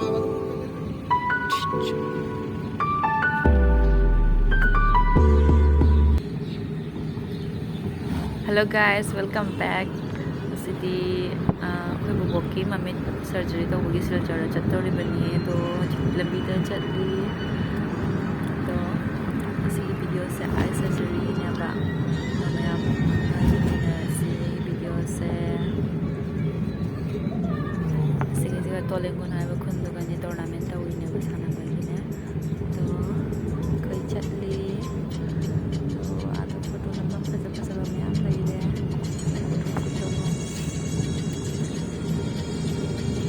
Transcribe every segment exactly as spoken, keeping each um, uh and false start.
Hello guys, welcome back. ꯉꯁꯤꯗꯤ, ꯑ, ꯑꯩꯈꯣꯏ ꯕꯣꯕꯣꯛꯀꯤ ꯃꯃꯤꯠ surgery ꯇꯧꯕꯒꯤ ꯁꯤꯜꯆꯔꯗ ꯆꯠꯇꯧꯔꯤꯕꯅꯤ꯫ ꯑꯗꯣ ꯍꯧꯖꯤꯛ ꯂꯝꯕꯤꯗ ꯆꯠꯂꯤ꯫ ꯑꯗꯣ ꯉꯁꯤꯒꯤ videoꯁꯦ eye surgeryꯒꯤꯅꯦꯕ꯫ ꯑꯗꯣ ꯃꯌꯥꯝ ꯌꯦꯡꯃꯤꯟꯅꯔꯁꯤ videoꯁꯦ꯫ ꯑꯁꯤꯒꯤꯁꯤꯒ ꯇꯣꯂꯦꯡꯒꯣꯟ ꯍꯥꯏꯕ ꯈꯨꯟꯗꯨꯒꯅꯦ tournament ꯇꯧꯔꯤꯅꯦꯕ ꯁꯥꯟꯅꯕꯒꯤꯅꯦ꯫ ꯑꯗꯣ ꯑꯩꯈꯣꯏ ꯆꯠꯂꯤ꯫ ꯑꯗꯣ ꯑꯥꯗ photo ꯅꯝꯐꯝ ꯐꯖ ꯐꯖꯕ ꯃꯌꯥꯝ ꯂꯩꯔꯦ꯫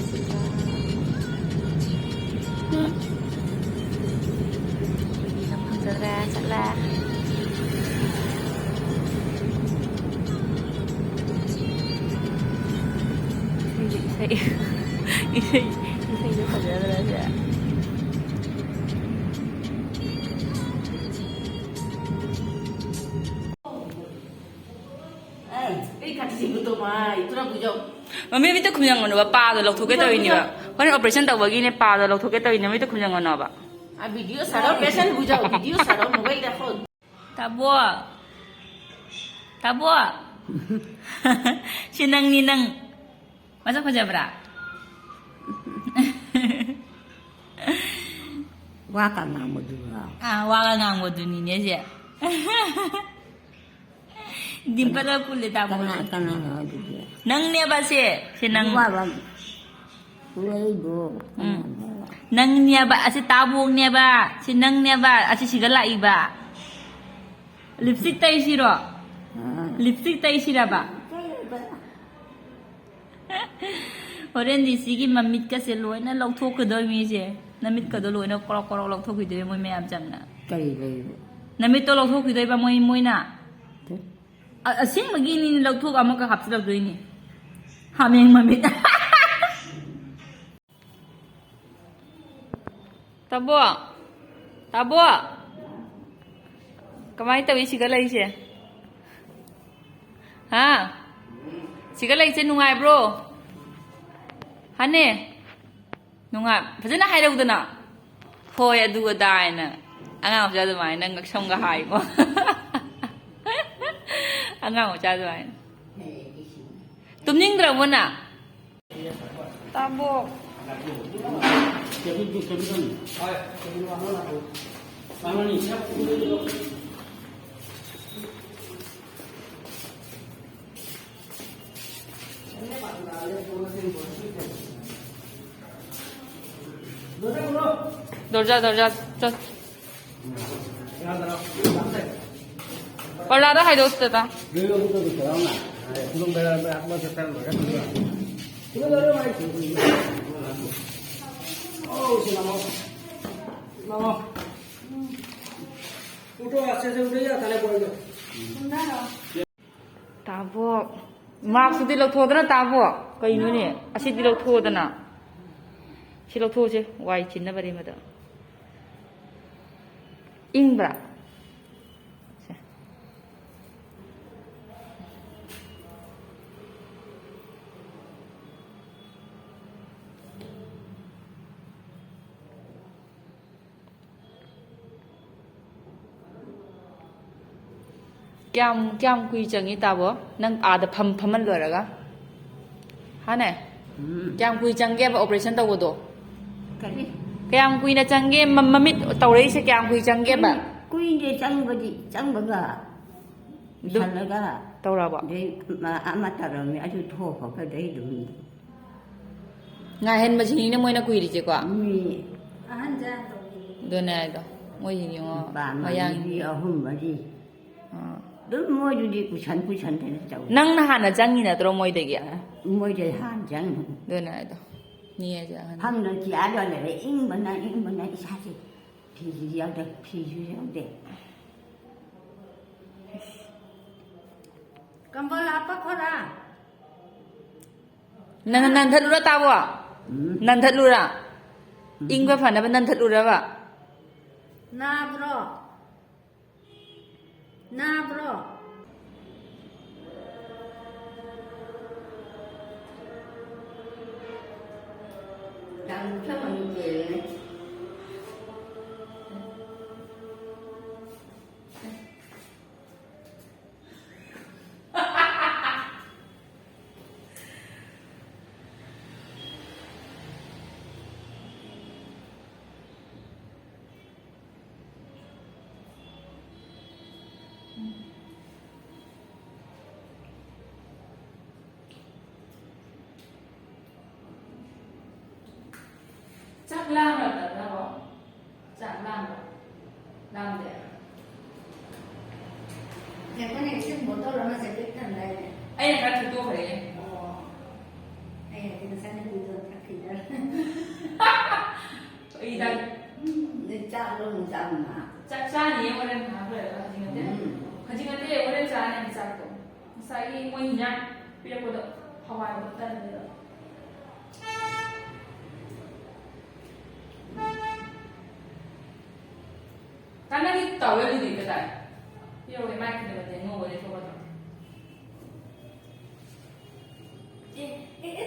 ꯑꯗꯨꯒ ꯑꯩꯈꯣꯏꯒꯤ ꯅꯝꯐꯝ ꯆꯠꯂꯦ, ꯆꯠꯂꯦ꯫ ꯏꯁꯩꯁꯦ, ꯏꯁꯩ, ꯏꯁꯩ, ꯏꯁꯩꯁꯦ ꯐꯖꯗ꯭ꯔꯁꯦ꯫ ꯃꯃꯤ ꯃꯤꯠꯇ ꯈꯨꯝꯖꯪꯒꯅꯨꯕ, ꯄꯥꯗꯣ ꯂꯧꯊꯣꯛꯀꯦ ꯇꯧꯔꯤꯅꯦꯕ꯫ ꯍꯣꯔꯦꯟ operation ꯇꯧꯕꯒꯤꯅꯦ, ꯄꯥꯗꯣ ꯂꯧꯊꯣꯛꯀꯦ ꯇꯧꯔꯤꯅꯦ, ꯃꯤꯠꯇ ꯈꯨꯝꯖꯪꯒꯅꯣꯕ꯫ वीडियो सारो, पेशेंट बुझाओ, वीडियो सारो, मोबाइल देखो। ꯇꯥꯕꯣ, ꯇꯥꯕꯣ꯫ ꯁꯤ ꯅꯪꯅꯤ, ꯅꯪ꯫ ꯃꯁꯛ ꯐꯖꯕ꯭ꯔꯥ? ꯋꯥ ꯀ ꯉꯥꯡꯕꯗꯨꯔꯣ? ꯑꯥ, ꯋꯥꯒ ꯉꯥꯡꯕꯗꯨꯅꯤꯅꯦ ꯁꯦ꯫ ꯗꯤꯝꯄꯜꯒ ꯄꯨꯜꯂꯦ ꯇꯥꯃꯣ꯫ ꯀꯅꯥ, ꯀꯅꯥꯅꯣ ꯑꯗꯨꯗꯤ? ꯅꯪꯅꯦꯕ ꯁꯦ, ꯁꯦ ꯅꯪ꯫ ꯋꯥꯕ ꯂꯩꯗꯣ ꯎꯝ꯫ ꯀꯅꯥꯅꯣ? ꯅꯪꯅꯦꯕ, ꯑꯁꯤ ꯇꯥꯕꯣꯡꯅꯦꯕ, ꯁꯤ ꯅꯪꯅꯦꯕ, ꯑꯁꯤ ꯁꯤꯒ ꯂꯥꯛꯏꯕ꯫ ꯂꯤꯞꯁꯇꯤꯛ ꯇꯩꯁꯤꯔꯣ? ꯑꯥ꯫ ꯂꯤꯞꯁꯇꯤꯛ ꯇꯩꯁꯤꯔꯕ? ꯇꯩꯔꯣꯏꯗ꯫ ꯍꯣꯔꯦꯟꯗꯤ ꯁꯤꯒꯤ ꯃꯃꯤꯠꯀꯁꯦ ꯂꯣꯏꯅ ꯂꯧꯊꯣꯛꯀꯗꯣꯏꯅꯤ ꯏꯆꯦ꯫ ꯅꯃꯤꯠꯀꯗꯣ ꯂꯣꯏꯅ ꯀꯣꯔꯣꯛ ꯀꯣꯔꯣꯛ ꯂꯧꯊꯣꯛꯈꯤꯗꯣꯏꯅꯦ ꯃꯣꯏ ꯃꯌꯥꯝ ꯆꯪꯅ꯫ ꯀꯔꯤ ꯂꯩꯕ? ꯅꯃꯤꯠꯇꯣ ꯂꯧꯊꯣꯛꯈꯤꯗꯣꯏꯕ ꯃꯣꯏ, ꯃꯣꯏꯅ꯫ ꯀꯩ? ꯑ-, ꯑꯁꯦꯡꯕꯒꯤꯅꯤ ꯂꯧꯊꯣꯛꯑꯒ ꯑꯃꯨꯛꯀ ꯍꯥꯞꯆꯤꯜꯂꯛꯇꯣꯏꯅꯤ꯫ ꯍꯥꯃꯦꯡ ꯃꯃꯤꯠ꯫ ꯇꯥꯕꯣ? ꯇꯥꯕꯣ? ꯀꯃꯥꯏꯅ ꯇꯧꯏ ꯁꯤꯒ ꯂꯩꯁꯦ? ꯍꯥ? ꯁꯤꯒ ꯂꯩꯁꯦ ꯅꯨꯡꯉꯥꯏꯕ꯭ꯔꯣ? ꯍꯥꯅꯦ? ꯅꯨꯡꯉꯥꯏ꯫ ꯐꯖꯅ ꯍꯥꯏꯔꯧꯗꯅ꯫ "ꯍꯣꯏ, ꯑꯗꯨ ꯑꯗꯥ" ꯍꯥꯏꯅ꯫ ꯑꯉꯥꯡ ꯃꯆꯥ ꯑꯗꯨꯃꯥꯏꯅ ꯉꯛꯁꯝꯒ ꯍꯥꯏꯀꯣ꯫ ꯑꯉꯥꯡ ꯃꯆꯥ ꯑꯗꯨꯃꯥꯏꯅ꯫ ꯇꯨꯝꯅꯤꯡꯗ꯭ꯔꯕꯣ ꯅꯪ? ꯇꯥꯕꯣ꯫ ꯗꯣꯔꯖꯥ, ꯗꯣꯔꯖꯥ, ꯆꯠ꯫ ꯄꯔꯗꯥꯗꯣ ꯍꯥꯏꯗꯣꯛꯑꯣ ꯁꯤꯗ꯫ ꯎꯝ꯫ ꯇꯥꯕꯣ, ꯃꯥꯛꯁꯇꯨꯗꯤ ꯂꯧꯊꯣꯛꯑꯣꯗꯅ, ꯇꯥꯕꯣ꯫ ꯀꯩꯅꯣꯅꯦ? ꯑꯁꯤꯗꯤ ꯂꯧꯊꯣꯛꯑꯣꯗꯅ꯫ ꯁꯤ ꯂꯧꯊꯣꯛꯑꯁꯦ, ꯋꯥꯏ ꯆꯤꯟꯅꯕꯅꯦ ꯃꯗ꯫ ꯏꯪꯕ꯭ꯔꯥ? ꯁꯦ꯫ ꯀꯌꯥꯝ, ꯀꯌꯥꯝ ꯀꯨꯏ ꯆꯪꯉꯤ, ꯇꯥꯕꯣ? ꯅꯪ ꯑꯥꯗ ꯐꯝ-, ꯐꯝꯍꯜ ꯂꯣꯏꯔꯒ? ꯍꯥꯅꯦ? ꯎꯝ꯫ ꯀꯌꯥꯝ ꯀꯨꯏ ꯆꯪꯒꯦꯕ operation ꯇꯧꯕꯗꯣ? ꯀꯔꯤ? ꯀꯌꯥꯝ ꯀꯨꯏꯅ ꯆꯪꯒꯦ? ꯃ-, ꯃꯃꯤꯠ ꯇꯧꯔꯛꯏꯁꯦ ꯀꯌꯥꯝ ꯀꯨꯏ ꯆꯪꯒꯦꯕ? ꯀꯨꯏ-, ꯀꯨꯏꯗꯦ ꯆꯪꯕꯗꯤ, ꯆꯪꯕꯒ ꯑꯗꯨ ꯄꯨꯁꯜꯂꯒ ꯇꯧꯔꯛꯑꯕꯣ? ꯑꯗꯩ ꯑꯃ, ꯑꯃ ꯇꯧꯔꯝꯃꯤ, ꯑꯗꯨ ꯊꯣꯛꯈ꯭ꯔꯒ ꯑꯗꯩ ꯑꯗꯨꯝ ꯉꯥꯏꯍꯟꯕꯁꯤꯅꯤꯅꯦ ꯃꯣꯏꯅ ꯀꯨꯏꯔꯤꯁꯦꯀꯣ꯫ ꯃꯤ ꯑꯗꯨꯅꯦ ꯍꯥꯏꯗꯣ꯫ ꯃꯣꯏꯁꯤꯡ ꯌꯦꯡꯉꯣ, ꯅꯨꯄꯥ ꯑꯃ, ꯃꯌꯥꯡ꯫ ꯅꯨꯄꯤ ꯑꯍꯨꯝ, ꯃꯔꯤ꯫ ꯑꯥ꯫ ꯑꯗꯨꯝ ꯃꯣꯏꯗꯨꯗꯤ ꯀꯨꯏꯁꯟ ꯀꯨꯏꯁꯟꯗꯅ ꯇꯧꯏ꯫ ꯅꯪꯅ ꯍꯥꯟꯅ ꯆꯪꯉꯤ ꯅꯠꯇ꯭ꯔꯣ ꯃꯣꯏꯗꯒꯤ? ꯃꯣꯏꯗꯩ ꯍꯥꯟꯅ ꯆꯪꯉꯤ꯫ ꯑꯗꯨꯅꯦ ꯍꯥꯏꯗꯣ꯫ ꯃꯤ ꯍꯥꯏꯁꯦ ꯑꯍꯟ꯫ ꯐꯝꯅ ꯆꯤꯌꯥꯔꯗ ꯂꯩꯔꯦ, ꯏꯪꯕꯅ, ꯏꯪꯕꯅ ꯏꯁꯥꯁꯦ꯫ ꯐꯤꯁꯨ ꯌꯥꯎꯗꯦ, ꯐꯤꯁꯨ ꯌꯥꯎꯗꯦ꯫ ꯀꯝꯕꯜ ꯍꯥꯞꯄꯛꯈꯣꯔꯥ? ꯅꯪ ꯅꯟꯊꯠꯂꯨꯔ, ꯇꯥꯕꯣ? ꯎꯝ꯫ ꯅꯟꯊꯠꯂꯨꯔ? ꯎꯝ꯫ ꯏꯪꯕ ꯐꯅꯕ ꯅꯟꯊꯠꯂꯨꯔꯕ? ꯅꯥꯕ꯭ꯔꯣ? ꯅꯥꯕ꯭ꯔꯣ? ꯊꯝꯃꯒꯦ꯫ ꯆꯥꯛ ꯂꯥꯝꯔꯛꯇꯕ꯭ꯔꯣ? ꯆꯥꯛ ꯂꯥꯝꯕ꯭ꯔꯣ? ꯂꯥꯝꯗꯦ? ꯉꯥꯏꯈꯣꯅꯦ, ꯏꯁꯤꯡ ꯕꯣꯇꯜ ꯑꯃꯁꯦ ꯄꯤꯛ ꯊꯟꯗꯥꯏꯅꯦ? ꯑꯩꯅ ꯈꯔ ꯊꯛꯇꯣꯛꯈ꯭ꯔꯦ꯫ ꯑꯣ꯫ ꯑꯩ ꯍꯥꯏꯗꯤ ꯉꯁꯥꯏ ꯅꯪꯒꯤꯗꯣ ꯊꯛꯈꯤꯗ꯭ꯔꯥ? ꯑꯩ ꯆꯥꯛ ꯎꯝ, ꯅꯣꯏ ꯆꯥꯛ ꯂꯧꯅ ꯆꯥꯕ ꯃꯥ꯫ ꯆꯥꯛ ꯆꯥꯅꯤꯌꯦ ꯍꯣꯔꯦꯟ ꯉꯥꯏꯍꯥꯛ ꯂꯩꯔꯒ, ꯍꯧꯖꯤꯛ ꯅꯠꯇꯦ꯫ ꯎꯝ꯫ ꯍꯧꯖꯤꯛ ꯅꯠꯇꯦ, ꯍꯣꯔꯦꯟ ꯆꯥꯅꯤ ꯆꯥꯛꯇꯣ꯫ ꯉꯁꯥꯏꯒꯤ ꯃꯣꯏ ꯍꯤꯟꯖꯥꯡ ꯄꯤꯔꯛꯄꯗꯣ ꯍꯋꯥꯏ ꯑꯃ ꯇꯟꯕꯗꯣ꯫ ꯀꯥꯟꯅꯗꯤ ꯇꯧꯋꯦ ꯑꯗꯨꯗꯤ ꯀꯗꯥꯏ? ꯄꯤꯔꯛꯑꯣ, ꯏꯃꯥꯏ ꯈꯨꯗꯤꯡꯃꯛꯇꯤ ꯑꯉꯧꯕ ꯂꯩꯊꯣꯛꯀꯗ꯭ꯔꯣ? ꯑꯦ, ꯑꯦ, ꯑꯦ,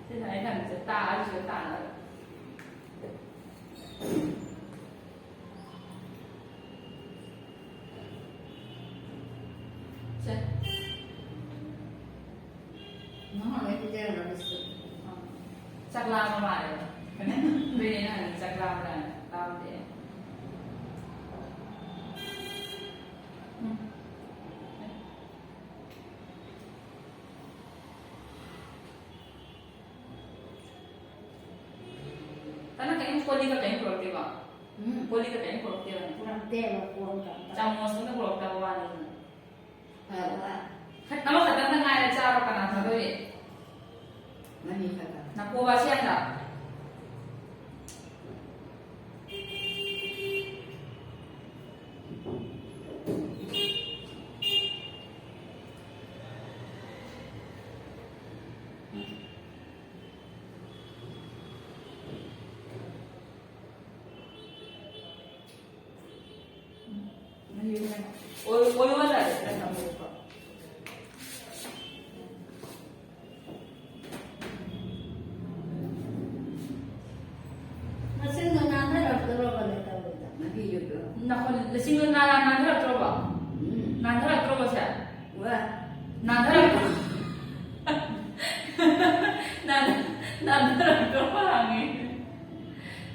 ꯁꯤꯅ ꯑꯩ ꯊꯝꯃꯤꯁꯦ ꯇꯥ-, ꯑꯩꯁꯨ ꯇꯥꯅꯕ꯫ ꯁꯦ꯫ ꯅꯪ ꯍꯥꯟꯅ ꯄꯤꯖꯔꯒ ꯕꯤꯁꯀꯨꯠ꯫ ꯆꯥꯛ ꯂꯥꯝꯕ ꯃꯥꯜꯂꯦꯕ꯫ ꯑꯗꯨꯏꯅꯦ ꯑꯩꯅ ꯍꯪꯉꯤ, ꯆꯥꯛ ꯂꯥꯝꯕ꯭ꯔꯥꯅ꯫ ꯂꯥꯝꯗꯦ꯫ ꯎꯝ꯫ ꯇꯅ ꯀꯩꯝ ꯀꯣꯜꯂꯤꯒ ꯀꯩꯝ ꯄꯨꯔꯛꯇꯦꯀꯣ? ꯎꯝ꯫ ꯀꯣꯜꯂꯤꯒ ꯀꯩꯝ ꯄꯨꯔꯛꯇꯦꯕ? ꯄꯨꯔꯛꯇꯦꯕ, ꯀꯣꯟꯒ ꯑꯝꯇ꯫ ꯆꯥꯃꯁ ꯑꯝꯇ ꯄꯨꯔꯛꯇꯕ ꯋꯥꯅꯤ꯫ ꯐꯕ꯫ ꯑꯃꯈꯛꯇꯪꯗ ꯉꯥꯏꯔꯦ, ꯆꯥꯔꯣ, ꯀꯅꯥ ꯆꯥꯗꯣꯔꯤ? ꯅꯪꯒꯤ ꯈꯛꯇ꯫ ꯅꯥꯀꯣꯕ ꯑꯁꯤ ꯌꯥꯝꯅ꯫ ꯑꯣꯏ-, ꯑꯣꯏꯌꯣ ꯍꯥꯏꯇꯥꯔꯦ, ꯈꯔ ꯅꯝꯃꯣꯕ꯫ ꯃꯁꯤꯡꯗꯣ ꯅꯥꯟꯊꯔꯛꯇꯣꯔꯕꯅꯦ ꯇꯧꯔꯤꯗꯣ, ꯃꯍꯤꯗꯣ꯫ ꯅꯥꯀꯣꯡ, ꯂꯤꯁꯤꯡꯗꯣ ꯅꯥ-, ꯅꯥꯟꯊꯔꯛꯇ꯭ꯔꯣꯕ? ꯎꯝ꯫ ꯅꯥꯟꯊꯔꯛꯇ꯭ꯔꯣꯕ ꯁꯦ? ꯋꯥ꯫ ꯅꯥꯟꯊꯔꯛꯇ꯭ꯔꯣ? ꯅꯥꯟ-, ꯅꯥꯟꯊꯔꯛꯇ꯭ꯔꯣꯕ ꯍꯪꯉꯤ꯫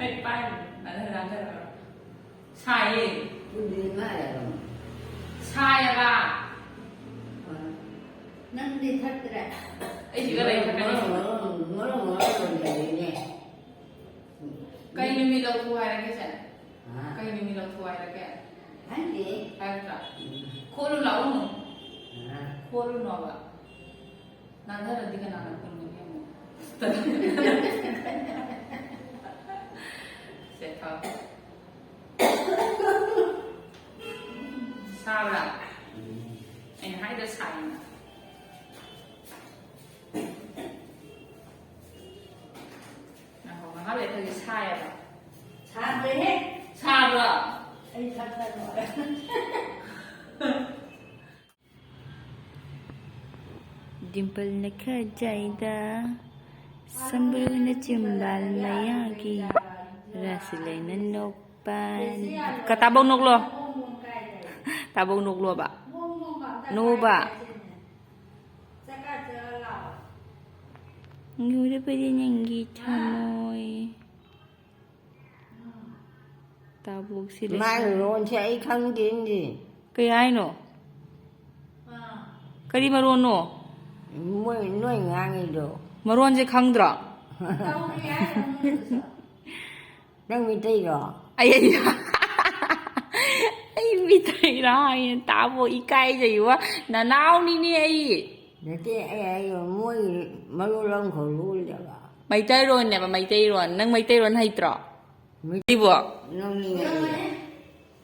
ꯑꯩ ꯄꯥꯏꯔꯤ, ꯅꯥꯟꯊ-, ꯅꯥꯟꯊꯔꯛꯇ꯭ꯔꯣ? ꯁꯥꯏꯌꯦ꯫ ꯄꯨꯟꯕꯤ ꯉꯥꯏꯔꯕ? ꯁꯥꯏꯌꯦꯕ꯫ ꯅꯪꯗꯤ ꯊꯛꯇ꯭ꯔꯦ? ꯑꯩ ꯁꯤꯗ ꯂꯩ ꯊꯛꯀꯅꯤ꯫ ꯃꯔꯣ, ꯃꯔꯣ, ꯃꯔꯣ, ꯃꯔꯣ ꯂꯣꯟꯖꯜꯂꯤꯅꯦ꯫ ꯀꯩ ꯅꯨꯃꯤꯠ ꯂꯧꯊꯣꯛ ꯍꯥꯏꯔꯒꯦ ꯁꯦ? ꯍꯥ? ꯀꯩ ꯅꯨꯃꯤꯠ ꯂꯧꯊꯣꯛ ꯍꯥꯏꯔꯒꯦ? ꯈꯪꯗꯦ꯫ ꯍꯥꯏꯔꯛꯇ꯭ꯔꯥ? ꯎꯝ꯫ ꯈꯣꯠꯂꯨ ꯂꯥꯛꯎꯅꯨ꯫ ꯍꯥ? ꯈꯣꯠꯂꯨꯅꯣꯕ꯫ ꯅꯥꯟꯊꯔꯗꯤ ꯀꯅꯥꯅ ꯄꯨꯟꯒꯅꯤ ꯑꯃꯨꯛ? ꯁꯦ, ꯊꯥꯎ꯫ ꯁꯥꯕ꯭ꯔꯥ? ꯎꯝ꯫ ꯑꯩꯅ ꯍꯥꯏꯗ꯭ꯔꯥ ꯁꯥꯏꯅ? ꯉꯥꯏꯈꯣ, ꯉꯥꯏꯍꯥꯛ ꯂꯩꯔ ꯊꯛꯀꯦ, ꯁꯥꯏꯌꯦꯕ꯫ ꯁꯥꯗ꯭ꯔꯦꯍꯦ꯫ ꯁꯥꯕ꯭ꯔꯣ? ꯑꯩ ꯊꯛꯄ ꯂꯣꯏꯔꯦ꯫ ꯗꯤꯝꯄꯜꯅ ꯈꯖꯥꯏꯗ, ꯁꯝꯕ꯭ꯔꯨꯅ ꯆꯤꯝꯕꯥꯜ ꯃꯌꯥꯒꯤ, ꯔꯥꯁꯂꯤꯂꯥꯅ ꯅꯣꯛꯄ꯫ ꯀꯇꯥꯕꯧ ꯅꯣꯛꯂꯣ꯫ ꯇꯥꯕꯧ ꯅꯣꯛꯂꯣꯕ꯫ ꯅꯣꯕ꯫ ꯉꯧꯔꯕꯗꯤ ꯅꯪꯒꯤ ꯊꯃꯣꯏ꯫ ꯇꯥꯕꯣꯛꯁꯤ ꯂꯩ꯫ ꯃꯥꯒꯤ ꯂꯣꯟꯁꯦ ꯑꯩ ꯈꯪꯗꯦꯅꯦ꯫ ꯀꯩ ꯍꯥꯏꯅꯣ? ꯀꯔꯤ ꯃꯔꯣꯟꯅꯣ? ꯃꯣꯏ, ꯅꯣꯏ ꯉꯥꯡꯉꯤꯗꯣ꯫ ꯃꯔꯣꯟꯁꯦ ꯈꯪꯗ꯭ꯔꯣ? ꯅꯪ ꯃꯤꯇꯩꯔꯣ? ꯑꯩ, ꯑꯩ, ꯑꯩ ꯃꯤꯇꯩꯔꯥ ꯍꯥꯏꯅ ꯇꯥꯕꯣ ꯏꯀꯥꯏꯖꯩꯕ꯫ ꯅꯅꯥꯎꯅꯤꯅꯦ ꯑꯩ꯫ ꯅꯠꯇꯦ, ꯑꯩ ꯍꯥꯏꯗꯣ ꯃꯣꯏ ꯃꯔꯣꯜ ꯑꯃꯈꯛ ꯂꯣꯜꯂꯦꯕ꯫ ꯃꯩꯇꯩꯔꯣꯟꯅꯦꯕ, ꯃꯩꯇꯩꯔꯣꯟ꯫ ꯅꯪ ꯃꯩꯇꯩꯔꯣꯟ ꯍꯩꯇ꯭ꯔꯣ? ꯃꯩ-, ꯏꯕꯣ? ꯅꯪꯅꯤꯅꯦ ꯑꯩ꯫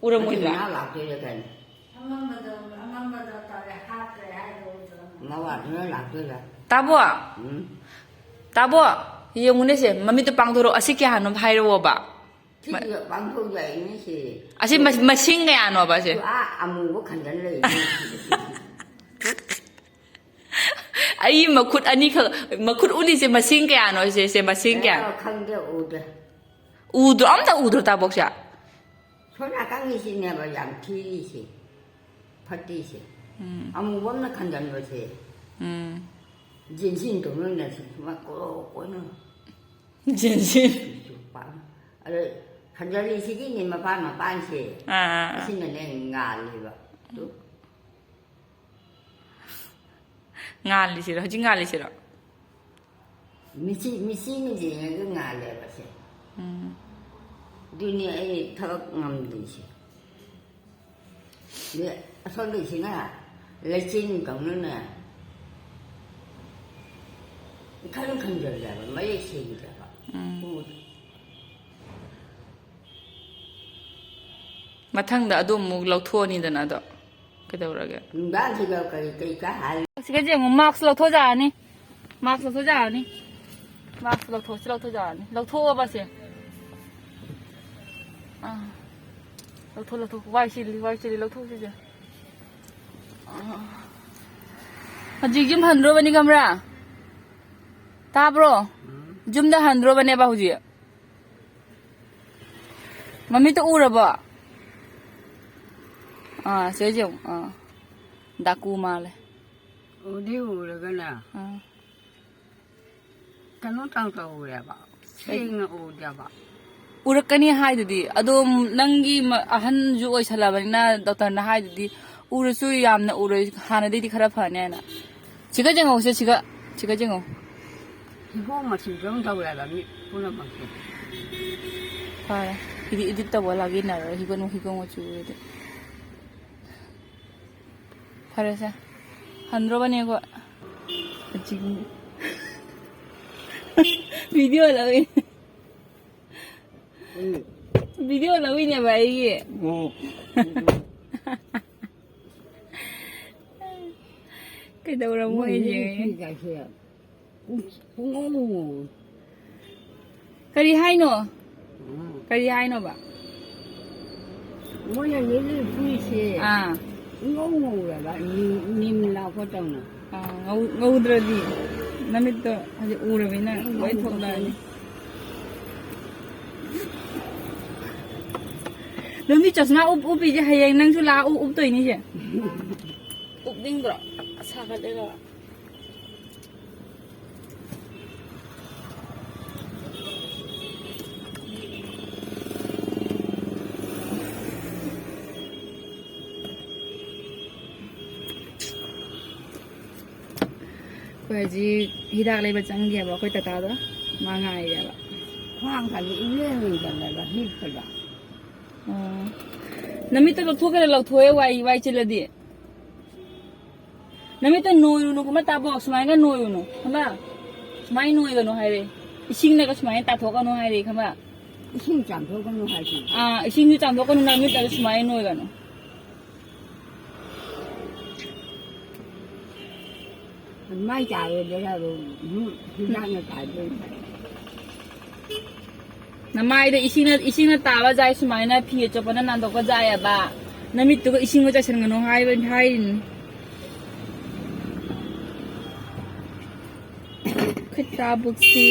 ꯎꯔꯝꯃꯣꯏꯕ? ꯑꯗꯨ ꯉꯥꯏꯍꯥꯛ ꯂꯥꯛꯇꯣꯏꯔꯥ ꯀꯩꯅꯣ? ꯑꯃꯝꯕꯗꯣ, ꯑꯃꯝꯕꯗꯣ ꯇꯧꯔꯦ, ꯍꯥꯞꯇ꯭ꯔꯦ ꯍꯥꯏꯗꯣ ꯎꯗ꯭ꯔꯣ? ꯃꯋꯥꯗꯨꯅ ꯂꯥꯛꯇꯣꯏꯔꯥ? ꯇꯥꯕꯣ? ꯎꯝ? ꯇꯥꯕꯣ? ꯌꯦꯡꯉꯨꯅꯦꯁꯦ, ꯃꯃꯤꯠꯇꯣ ꯄꯥꯡꯊꯣꯔꯛꯑꯣ, ꯑꯁꯤ ꯀꯌꯥꯅꯣ ꯍꯥꯏꯔꯛꯑꯣꯕ꯫ ꯁꯤꯒꯤ ꯄꯥꯡꯊꯣꯛ ꯌꯥꯏꯅꯦ ꯁꯤ꯫ ꯑꯁꯤ ꯃ-, ꯃꯁꯤꯡ ꯀꯌꯥꯅꯣꯕ ꯑꯁꯤ? ꯑꯥ, ꯑꯃꯨꯕ ꯈꯟꯖꯟ ꯂꯩ꯫ ꯑꯩ ꯃꯈꯨꯠ ꯑꯅꯤꯈꯛ, ꯃꯈꯨꯠ ꯎꯠꯂꯤꯁꯦ ꯃꯁꯤꯡ ꯀꯌꯥꯅꯣ? ꯁꯦ, ꯁꯦ ꯃꯁꯤꯡ ꯀꯌꯥ? ꯑꯦ, ꯈꯪꯗꯦ, ꯎꯗꯦ꯫ ꯎꯗ꯭ꯔꯣ? ꯑꯝꯇ ꯎꯗ꯭ꯔꯣ ꯇꯥꯕꯣꯛꯁꯦ? ꯁꯣꯝ ꯅꯥꯀꯟꯒꯤꯁꯤꯅꯦꯕ ꯌꯥꯝ ꯊꯤꯔꯤꯁꯦ, ꯐꯠꯇ꯭ꯔꯤꯁꯦ꯫ ꯎꯝ꯫ ꯑꯃꯨꯕ ꯑꯃꯅ ꯈꯟꯖꯟꯕꯁꯦ꯫ ꯎꯝ꯫ ꯖꯤꯟꯁꯤꯟ ꯇꯧꯅꯅ ꯁꯤ ꯁꯨꯃꯥꯏ ꯀꯣꯏꯅ꯫ ꯖꯤꯟꯁꯤꯟ꯫ ꯑꯗ ꯈꯟꯖꯜꯂꯤꯁꯤꯒꯤꯅꯦ ꯃꯄꯥꯟ ꯃꯄꯥꯟꯁꯦ꯫ ꯑꯥ, ꯑꯥ, ꯑꯥ꯫ ꯑꯁꯤꯅꯅꯦ ꯉꯥꯜꯂꯤꯕ꯫ ꯑꯗꯨ ꯉꯥꯜꯂꯤꯁꯤꯔꯣ? ꯍꯧꯖꯤꯛ ꯉꯥꯜꯂꯤꯁꯤꯔꯣ? ꯃꯤꯆꯤ-, ꯃꯤꯆꯤꯅ ꯌꯦꯡꯉꯒ ꯉꯥꯜꯂꯦꯕ ꯁꯦ꯫ ꯎꯝ꯫ ꯑꯗꯨꯅꯤ ꯑꯩ ꯊꯕꯛ ꯉꯝꯗ꯭ꯔꯤꯁꯦ꯫ ꯑꯗꯩ ꯑꯁꯣꯝꯗꯒꯤꯁꯤꯅ ꯂꯩꯆꯤꯟ ꯇꯧꯅꯅꯦ ꯏꯈꯟ ꯈꯟꯖꯜꯂꯦꯕ, ꯃꯌꯦꯛ ꯁꯦꯡꯗ꯭ꯔꯦꯕ꯫ ꯎꯝ꯫ ꯎꯗ꯭ꯔꯦ꯫ ꯃꯊꯪꯗ ꯑꯗꯨ ꯑꯃꯨꯛ ꯂꯧꯊꯣꯛꯑꯅꯤꯗꯅ ꯑꯗꯣ꯫ ꯀꯩꯗꯧꯔꯒꯦ? ꯅꯨꯡꯗꯥꯡꯁꯤꯗ ꯀꯔꯤ ꯀꯔꯤ ꯀꯥ ꯍꯥꯏ? ꯁꯤꯒꯁꯦ ꯑꯃꯨꯛ ꯃꯥꯛꯁ ꯂꯧꯊꯣꯛ ꯌꯥꯔꯅꯤ꯫ ꯃꯥꯛꯁ ꯂꯧꯊꯣꯛ ꯌꯥꯔꯅꯤ꯫ ꯃꯥꯛꯁ ꯂꯧꯊꯣꯛ, ꯁꯤ ꯂꯧꯊꯣꯛ ꯌꯥꯔꯅꯤ꯫ ꯂꯧꯊꯣꯛꯑꯕ ꯁꯦ? ꯑꯥ꯫ ꯂꯧꯊꯣꯛ, ꯂꯧꯊꯣꯛ꯫ ꯋꯥꯏ ꯆꯤꯜꯂꯤ, ꯋꯥꯏ ꯆꯤꯜꯂꯤ꯫ ꯂꯧꯊꯣꯛ ꯁꯤꯁꯦ꯫ ꯑꯥ꯫ ꯍꯧꯖꯤꯛ ꯌꯨꯝ ꯍꯟꯗ꯭ꯔꯣꯕꯅꯤ ꯈꯪꯕ꯭ꯔꯥ? ꯇꯥꯕ꯭ꯔꯣ? ꯎꯝ꯫ ꯌꯨꯝꯗ ꯍꯟꯗ꯭ꯔꯣꯕꯅꯦꯕ ꯍꯧꯖꯤꯛ꯫ ꯃꯃꯤꯠꯇ ꯎꯔꯕꯣ? ꯑꯥ, ꯁꯤꯗꯩꯁꯦ ꯌꯦꯡꯉꯨ꯫ ꯑꯥ꯫ ꯗꯥꯀꯨ ꯃꯥꯜꯂꯦ꯫ ꯎꯗꯤ ꯎꯔꯒꯅ ꯑꯥ꯫ ꯀꯩꯅꯣ ꯇꯧ ꯇꯧꯔꯦꯕ꯫ ꯁꯦꯡꯅ ꯎꯗꯦꯕ꯫ ꯎꯔꯛꯀꯅꯤ ꯍꯥꯏꯗꯨꯗꯤ꯫ ꯑꯗꯣ ꯅꯪꯒꯤ ꯃ-, ꯑꯍꯟꯁꯨ ꯑꯣꯏꯁꯜꯂꯕꯅꯤꯅ ꯗꯣꯛꯇꯔꯅ ꯍꯥꯏꯗꯨꯗꯤ ꯎꯔꯁꯨ ꯌꯥꯝꯅ ꯎꯔꯣꯏ, ꯍꯥꯟꯅꯗꯩꯗꯤ ꯈꯔ ꯐꯅꯤ ꯍꯥꯏꯅ꯫ ꯁꯤꯒ ꯌꯦꯡꯍꯧꯁꯦ, ꯁꯤꯒ, ꯁꯤꯒ ꯌꯦꯡꯍꯧ꯫ ꯍꯤꯒꯣꯛ ꯃꯆꯨꯗꯧꯅ ꯇꯧꯋꯦ ꯍꯥꯏꯕ ꯃꯤ ꯄꯨꯝꯅꯃꯛꯁꯦ꯫ ꯐꯔꯦ꯫ ꯏꯗꯤ edit ꯇꯧꯕ ꯂꯥꯛ ꯌꯦꯠꯅꯔꯔꯣꯏ, ꯍꯤꯒꯣꯛ, ꯍꯤꯒꯣꯛ ꯃꯆꯨ ꯑꯣꯏꯔꯗꯤ꯫ ꯐꯔꯦꯁꯦ꯫ ꯍꯟꯗ꯭ꯔꯣꯕꯅꯦꯀꯣ꯫ Video ꯂꯧꯏ꯫ ꯎꯝ꯫ Video ꯂꯧꯏꯅꯦꯕ ꯑꯩꯒꯤ꯫ ꯎꯝ꯫ ꯀꯩꯗꯧꯔꯝꯃꯣ ꯃꯣꯏ ꯑꯩꯁꯦ? ꯃꯤꯁꯤꯡꯒꯁꯦ ꯄꯨꯡ-, ꯄꯨꯡꯉꯧ ꯉꯧ꯫ ꯀꯔꯤ ꯍꯥꯏꯅꯣ? ꯎꯝ꯫ ꯀꯔꯤ ꯍꯥꯏꯅꯣꯕ? ꯃꯣꯏꯅ ꯂꯤꯠꯂꯤ ꯐꯨꯔꯤꯠꯁꯦ ꯑꯥ꯫ ꯏꯉꯧ ꯉꯧꯔꯕ, ꯅꯤꯝ, ꯅꯤꯝ ꯂꯥꯛꯄ ꯇꯧꯅ꯫ ꯑꯥ, ꯉꯧ-, ꯉꯧꯗ꯭ꯔꯗꯤ ꯅꯃꯤꯠꯇꯣ ꯍꯧꯖꯤꯛ ꯎꯔꯕꯅꯤꯅ ꯂꯣꯏ ꯊꯣꯛꯂꯛꯑꯅꯤ꯫ ꯅꯪꯗꯤ ꯆꯁꯃꯥ ꯎꯞ-, ꯎꯞꯄꯤꯁꯦ ꯍꯌꯦꯡ ꯅꯪꯁꯨ ꯂꯥꯛꯑ ꯎꯞ-, ꯎꯞꯇꯣꯏꯅꯤꯁꯦ꯫ ꯎꯞꯅꯤꯡꯗ꯭ꯔꯣ? ꯁꯥꯒꯠꯂꯦꯕ꯫ ꯑꯩꯈꯣꯏ ꯍꯧꯖꯤꯛ ꯍꯤꯗꯥꯛ ꯂꯩꯕ ꯆꯪꯒꯦꯕ, ꯑꯩꯈꯣꯏ ꯇꯥꯇꯥꯗꯣ ꯃꯥ ꯉꯥꯏꯔꯦꯕ꯫ ꯈ꯭ꯋꯥꯡꯒꯁꯦ ꯏꯂꯦꯡ ꯂꯦꯡꯗꯅꯒ ꯍꯤꯞꯄꯗ꯫ ꯑꯣ꯫ ꯅꯃꯤꯠꯇꯣ ꯂꯧꯊꯣꯛꯀꯦꯔꯥ? ꯂꯧꯊꯣꯛꯑꯦ, ꯋꯥꯏ, ꯋꯥꯏ ꯆꯤꯜꯂꯗꯤ꯫ ꯅꯃꯤꯠꯇꯣ ꯅꯣꯏꯔꯨꯅꯨ, ꯈꯪꯕ꯭ꯔꯥ, ꯇꯥꯕꯣ? ꯁꯨꯃꯥꯏꯅꯒ ꯅꯣꯏꯔꯨꯅꯨ, ꯈꯪꯕ꯭ꯔꯥ? ꯁꯨꯃꯥꯏꯅ ꯅꯣꯏꯒꯅꯨ ꯍꯥꯏꯔꯦ꯫ ꯏꯁꯤꯡꯅꯒ ꯁꯨꯃꯥꯏꯅ ꯇꯥꯊꯣꯛꯀꯅꯨ ꯍꯥꯏꯔꯦ, ꯈꯪꯕ꯭ꯔꯥ? ꯏꯁꯤꯡ ꯆꯥꯝꯊꯣꯛꯀꯅꯨ ꯍꯥꯏꯁꯤꯅꯤ꯫ ꯑꯥ, ꯏꯁꯤꯡꯁꯨ ꯆꯥꯝꯊꯣꯛꯀꯅꯨ, ꯅꯃꯤꯠꯇꯁꯨ ꯁꯨꯃꯥꯏꯅ ꯅꯣꯏꯒꯅꯨ꯫ ꯃꯥꯏ ꯇꯥꯔꯣꯏꯗ꯭ꯔꯥ ꯑꯗꯨꯝ, ꯎꯝ, ꯍꯤꯗꯥꯛꯅ ꯇꯥꯗꯣꯏꯅꯤ꯫ ꯅꯃꯥꯏꯗ ꯏꯁꯤꯡꯅ, ꯏꯁꯤꯡꯅ ꯇꯥꯕ ꯖꯥꯏ, ꯁꯨꯃꯥꯏꯅ ꯐꯤ ꯑꯆꯣꯠꯄꯅ ꯅꯥꯟꯊꯣꯛꯄ ꯖꯥꯏꯑꯕ꯫ ꯅꯃꯤꯠꯇꯨꯒ ꯏꯁꯤꯡꯒ ꯆꯥꯏꯁꯟꯒꯅꯨ ꯍꯥꯏꯕ, ꯍꯥꯏꯔꯤꯅꯤ꯫ ꯑꯩꯈꯣꯏ ꯇꯥꯕꯨꯛꯁꯤ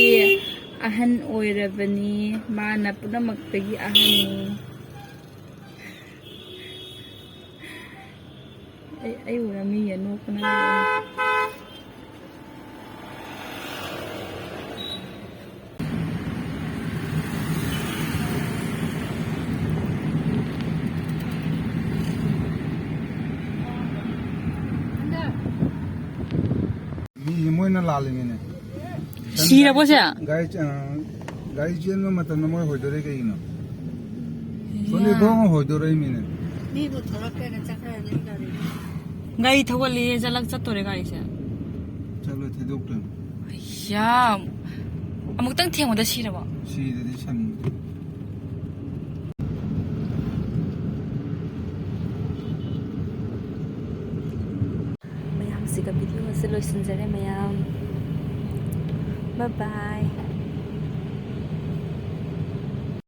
ꯑꯍꯟ ꯑꯣꯏꯔꯕꯅꯤ, ꯃꯥꯅ ꯄꯨꯝꯅꯃꯛꯇꯒꯤ ꯑꯍꯟꯅꯤ꯫ ꯑꯩ, ꯑꯩ ꯎꯔ ꯃꯤꯒ ꯅꯣꯛꯄꯅ ꯂꯣꯏꯔꯦ꯫ ꯃꯤꯁꯦ ꯃꯣꯏꯅ ꯂꯥꯜꯂꯤꯃꯤꯅꯦ꯫ ꯁꯤꯔꯕꯣ ꯁꯦ? ꯒꯥꯔꯤ ꯆ-, ꯑ, ꯒꯥꯔꯤ ꯆꯦꯟꯕ ꯃꯇꯝꯗ ꯃꯣꯏ ꯍꯣꯏꯗꯣꯔꯛꯏ ꯀꯩꯒꯤꯅꯣ? ꯁꯣꯝꯗ ꯌꯥ꯫ ꯒꯣꯡ ꯍꯣꯏꯗꯣꯔꯛꯏꯃꯤꯅꯦ꯫ ꯃꯤꯕꯨ ꯊꯣꯛꯂꯛꯀꯦꯅ ꯆꯠꯈ꯭ꯔꯅꯤ ꯒꯥꯔꯤ꯫ ꯒꯥꯔꯤ ꯊꯧꯒꯠꯂꯦ, ꯆꯠꯂꯛ-, ꯆꯠꯇꯣꯔꯦ ꯒꯥꯔꯤꯁꯦ꯫ ꯆꯠꯂꯣ, ꯊꯩꯗꯣꯛꯇꯣꯏꯅꯤ꯫ ꯌꯥ꯫ ꯑꯃꯨꯛꯇꯪ ꯊꯦꯡꯕꯗ ꯁꯤꯔꯕꯣ? ꯁꯤꯗꯗꯤ ꯁꯟ꯫ ꯃꯌꯥꯝꯁꯤꯒ video ꯑꯁꯦ ꯂꯣꯏꯁꯤꯟꯖꯔꯦ ꯃꯌꯥꯝ꯫ Bye bye꯫